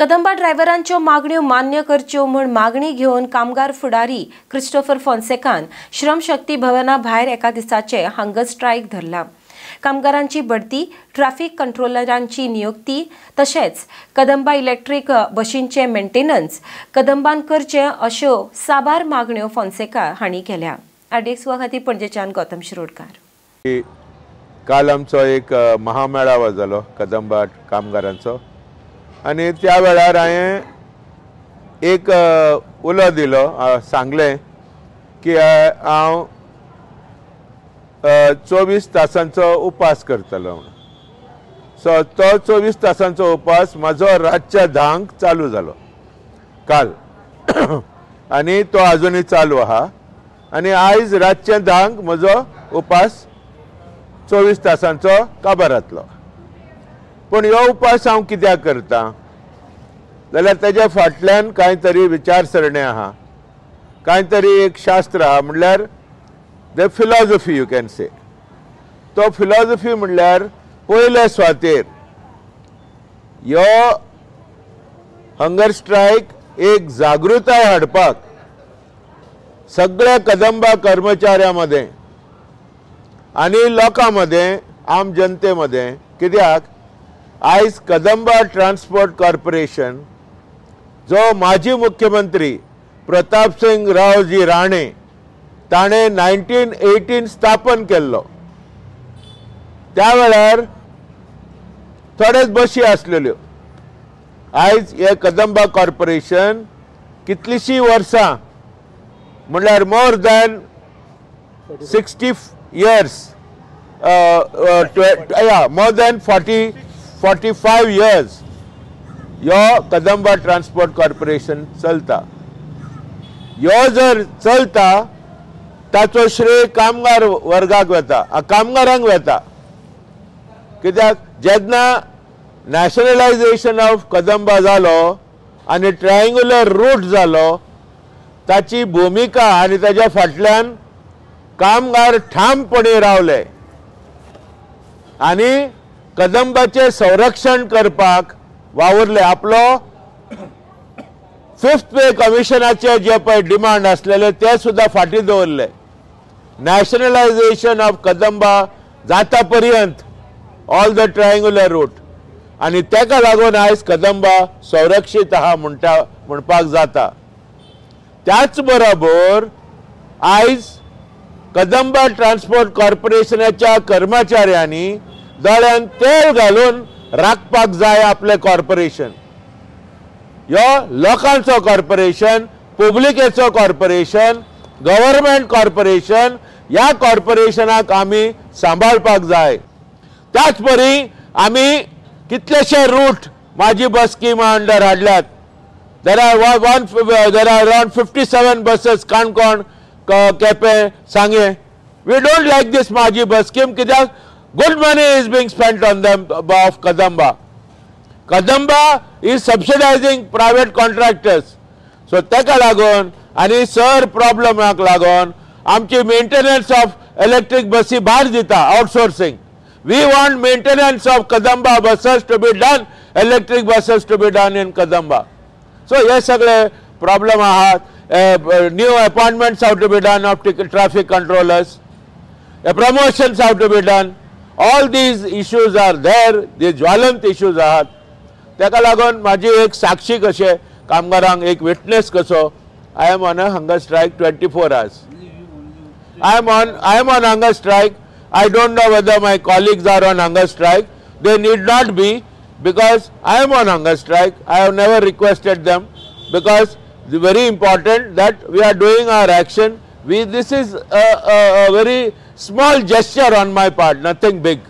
कदंबा ड्रायव्हरांच्यो मागण्यो मान्य करच्यो म्हूण मागणी घेवन कामगार फुडारी क्रिस्टोफर फोन्सेकान श्रमशक्ती भवना भायर एका दिसाचे हंगर स्ट्रायक धरला. कामगारांची बढती, ट्रॅफिक कंट्रोलरांची नियुक्ती तशेंच कदंबा इलेक्ट्रीक बशींचे मेंटेनन्स कदंबान करचे अश्यो साबार मागण्यो फोन्सेका हांणी केल्या. आरडीएक्स खातीर पणजेच्यान गौतम शिरोडकार. काल आमचो एक महामेळावो जालो कदंबा कामगारांचो आनी त्या वेळार हांवें एक उलो दिलो, सांगलें की हांव 24 तासांचो उपास करतलो म्हणून. सो तो 24 तासांचो उपास म्हजो रातच्या 10 चालू जालो काल आनी तो आजुनूय चालू आहा आनी आयज रातच्या 10 म्हजो उपास 24 तासांचो काबार जातलो. पूण हो उपास हांव कित्याक करता जाल्यार तेज्या फाटल्यान कांय तरी विचारसरणी आहा, कांय तरी एक शास्त्र आहा, म्हणल्यार the philosophy you can say. तो फिलॉसॉफी म्हणल्यार पयले सुवातेर ह्यो हंगर स्ट्रायक एक जागृताय हाडपाक सगळ्या कदंबा कर्मचाऱ्यां मदें आनी लोकां मदें, आम जनते मदें. कित्याक आयज कदंबा ट्रान्सपोर्ट कॉर्पोरेशन जो माजी मुख्यमंत्री प्रतापसिंग रावजी राणे ताणें 1918 स्थापन केल्लो, त्या वेळार थोडेच बशी आसलेल्यो. आयज हे कदंबा कॉर्पोरेशन कितलीशीं वर्सां म्हणल्यार more than 60 years, more than 45 years ह्यो कदंबा ट्रान्सपोर्ट कॉर्पोरेशन चलता. ह्यो जर चलता ताचो श्रेय कामगार वर्गाक वता, कामगारांक वता. कित्याक जेन्ना नॅशनलायजेशन ऑफ कदंबा जालो आनी ट्रायंगुलर रूट जालो ताची भुमिका आनी ताच्या फाटल्यान कामगार ठामपणे रावले आनी कदंबाचें संरक्षण करपाक वावुरले. आपलो 5th पे कमिशनाचे जे पळय डिमांड आसलेले ते सुद्दां फाटीं दवरले. नॅशनलायजेशन ऑफ कदंबा जाता पर्यंत ऑल the triangular route आनी तेका लागून आयज कदंबा संरक्षीत आहा म्हणटा म्हणपाक जाता. त्याच बरोबर आयज कदंबा ट्रान्सपोर्ट कॉर्पोरेशनाच्या कर्मचाऱ्यांनी दोळ्यान तेल घालून राखपाक जाय आपलें कॉर्पोरेशन. ह्यो लोकांचो कॉर्पोरेशन, पब्लिकेचो कॉर्पोरेशन, गव्हर्मेंट कॉर्पोरेशन, ह्या कॉर्पोरेशनाक आमी सांबाळपाक जाय. त्याच परी आमी कितलेशे रूट माझी बस स्किमा अंडर हाडल्यात. There are around 57 buses Canacona, Quepem, Sanguem. We don't like this Mhaji bus scheme कित्याक good money is being spent on them of Kadamba. Kadamba is subsidising private contractors. So तेका लागून आनी sir प्रॉब्लमाक लागून आमची maintenance of electric बसी भायर दिता, outsourcing. We want maintenance of Kadamba buses to be done, electric buses to be done in Kadamba. So हे सगळे प्रॉब्लम आहात. New appointments have to be done of traffic controllers, promotions have to be done. All these issues are there, the ज्वलंत issues आहात. तेका लागून म्हाजी एक साक्षी कशें कामगारांक एक विटनेस कसो, I am on a hunger strike 24 hours. I am on hunger strike. I don't know whether my colleagues are on hunger strike. They need not be, because I am on hunger strike. I have never requested them, because it's very important that we are doing our action. This is a very small gesture on my part, nothing big.